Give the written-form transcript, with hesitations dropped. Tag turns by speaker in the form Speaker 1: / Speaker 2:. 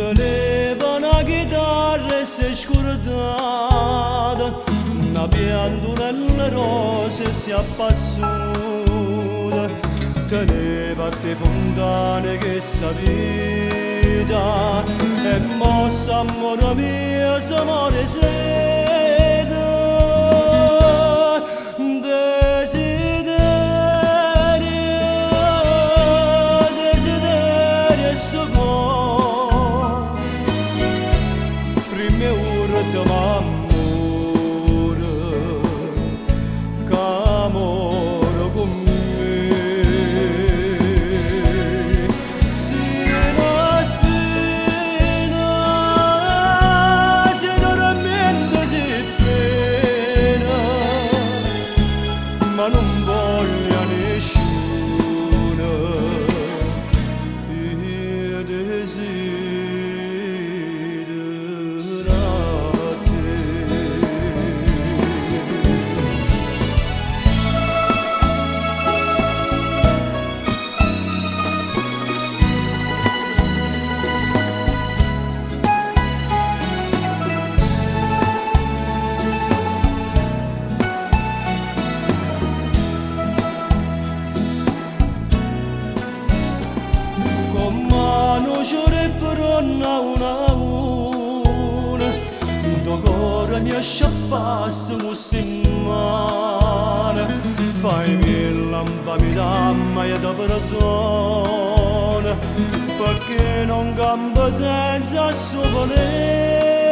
Speaker 1: Teneva 'na chitarra e s'è scurdata, 'Na piantunella 'e rose e s'è appassuta. Teneva ddoje funtane 'e chesta vita, E mo st'ammore mio se more 'e sete. Desiderio, desiderio 'e stu core, Primma e urdemo ammore ca more cu me. Si 'na spina, si turmiento, si pena, Ma nun voglio a nisciuno, Io desidero a te. Comm'a nu ciore 'e fronna a uno a uno, 'Int' 'o core mio sciappaste cu sti mmane. Fai mille 'nfamità ma io te perdono, Pecché nun campo senza 'stu veleno.